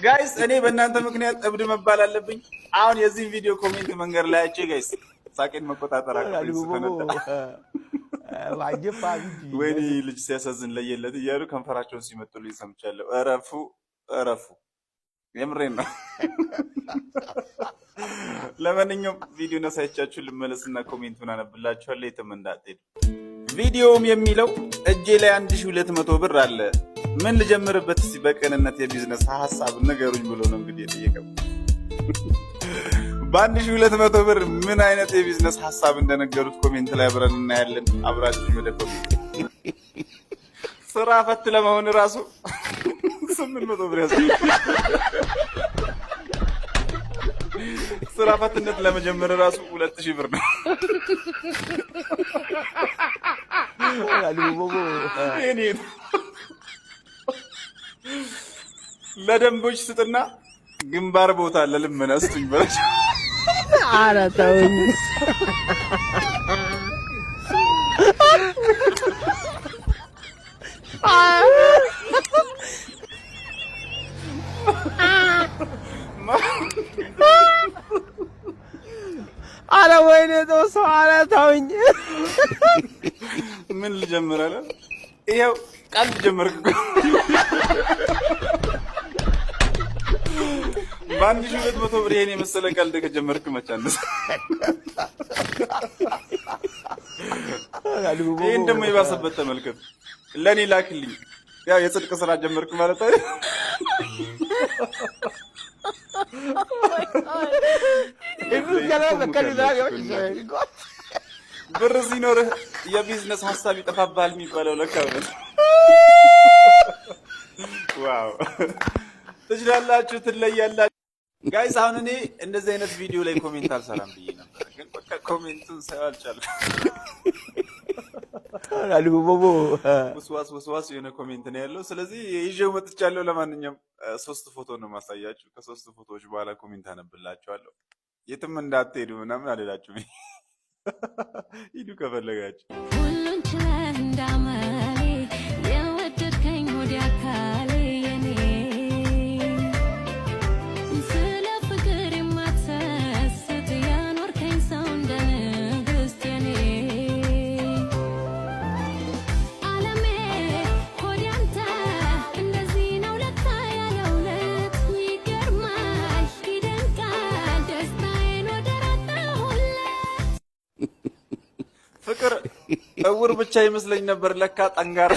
Guys፣ እኔ በእናንተ ምክንያት እብድ መባል አለብኝ። አሁን የዚህን ቪዲዮ comment መንገድ ላይ አይቼ guys ሳቄን መቆጣጠር አቃተኝ ስፈነዳ። ወይኔ ልጅ ሲያሳዝን ለየለት እያሉ ከንፈራቸውን ሲመጡልኝ ሰምቻለሁ። እረፉ እረፉ፣ የምሬን ነው። ለማንኛውም ቪዲዮን አሳይቻችሁ ልመለስና comment ኡን አነብላችኋለሁ። የትም እንዳትሄዱ። ቪዲዮውም የሚለው እጄ ላይ 1200 ብር አለ፣ ምን ልጀምርበት? እስቲ በቅንነት የቢዝነስ ሀሳብ ንገሩኝ ብሎ ነው እንግዲህ የጠየቀው። በ1200 ብር ምን አይነት የቢዝነስ ሀሳብ እንደነገሩት comment ላይ አብረን እናያለን። አብራችሁ ወደ comment። ስራ ፈት ለመሆን ራሱ 800 ብር ያስ ስራ ፈትነት ለመጀመር ራሱ 2000 ብር ነው። እኔ ለደንቦች ስጥና ግንባር ቦታ ለልመና ስጡኝ በላቸው። ኧረ ተውኝ። ኧረ ወይኔ ተው ሰው፣ ኧረ ተውኝ። ምን ልጀምር አለ። ይኸው ቀልድ ጀመርክ እኮ። በ1200 ብር ይሄን የመሰለ ቀልድ ከጀመርክ መች አነሰ? ይህን ደግሞ የባሰበት ተመልከቱ። ለእኔ ላክልኝ። ያው የጽድቅ ስራ ጀመርክ ማለት አይደል? ብር ሲኖርህ የቢዝነስ ሀሳብ ይጠፋብሃል የሚባለው ለካ ነው። Wow፣ ትችላላችሁ፣ ትለያላችሁ። Guys፣ አሁን እኔ እንደዚህ አይነት ቪዲዮ ላይ comment አልሰራም ብዬ ነበር፣ ግን በቃ comment ኡን ሳይው አልቻልኩም። ውስዋስ ውስዋስ የሆነ comment ነው ያለው። ስለዚህ ይዤው መጥቻለሁ። ለማንኛውም ሶስት ፎቶ ነው ማሳያችሁ። ከሶስት ፎቶዎች በኋላ comment አነብላችኋለሁ። የትም እንዳትሄዱ ምናምን አልላችሁም። ሂዱ ከፈለጋችሁ። ሁሉን ችለህ እንዳመሌ የወደድከኝ ወዲያ አካሌ የኔ ስለ ፍቅር የማትሰስት ያኖርከኝ ሰው እንደ ንግስት የኔ ዓለሜ ሆዴ አንተ እንደዚህ ነው ለካ ያለ እውነት ይገርማል ይደንቃል ደስታዬን ወደር አጣሁለት። ፍቅር እውር ብቻ ይመስለኝ ነበር፣ ለካ ጠንጋር።